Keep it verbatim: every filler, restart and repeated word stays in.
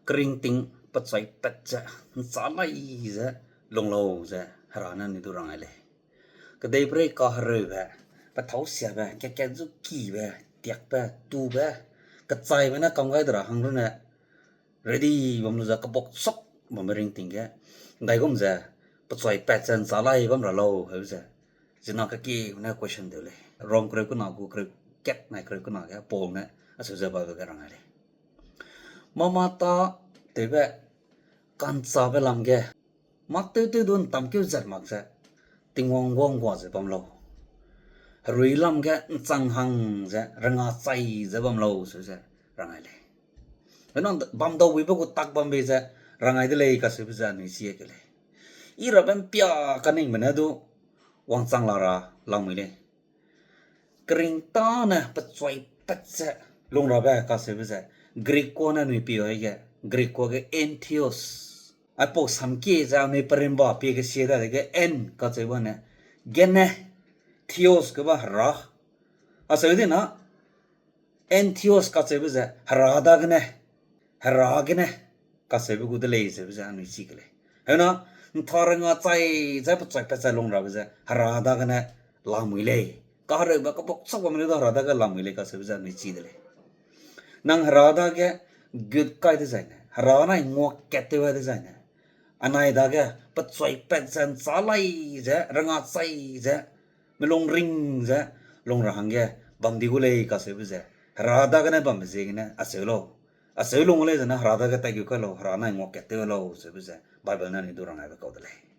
Keringting pechuipat ze, ’nchâ lai ze, lung lau ze, Hera ne anui du rang ai lei. Kedeiperei kahereube, pethâu siabe, kat-kat zu kibe, tiakbe, tube, kechaibe ne kam gai de ra hang runne, ready bam lu ze kabuak sap bambe ringting ge, ’ndaigum ze, pechuipat ze ’nchâ lai bam ra lau, heu ze, zina kekieme ne question tew lei. Rom kereu kena gu kereu kat nai kereu kena ge Paul ne, acheu ze Bible ge rang ai lei. Mâ mâ tâtewbe ka'nchâbe lam ge, mâ tewtew du ’ntamkeu zat mak ze, Tingwang guâ ’nggua ze bam lau. Herui lam ge ’nchang hang ze, renga chai ze bam lau, seu ze rang ai lei. Hena bam daubuibe gu tak bam bei ze, rang ai de lei kacheube ze anui chi ke lei. I rabe ’mpia kaningbe ne du, wangchang la ra lamui lei. Keringtane pechuipat ze lung rabe kacheube ze, Greek kua ne anui pie aige, Greek kua ge entheos. Aipau samkie ze anui perimba pie kesie dadege en kacheu ba ne, gene, theos keba hera. Acheu dina, entheos kacheube ze hera dagene, hera gene, kacheube gu de lei zeube ze anui chi ke lei. Heuna, ’ntha renga chai ze pechuipat ze lung rabe ze hera dagene lamui lei. Kahereube kabuak sap bam lu da hera dage lamui lei kacheube ze anui chi de lei. Nang hera dage gut kai dezaine, hera nai nguakat tew dezaine, anai dage pechuipat ze ’nchâ lai ze, renga chai ze, melung ring ze, lung ra hangge bam di gu lei kacheube ze, hera dagene bambe ziegene acheu lau. Acheu lung lei zene hera dage tai gu kai lau, hera nai nguakat tew lau, cheube ze Bible ne anui du rang aibe kau de lei.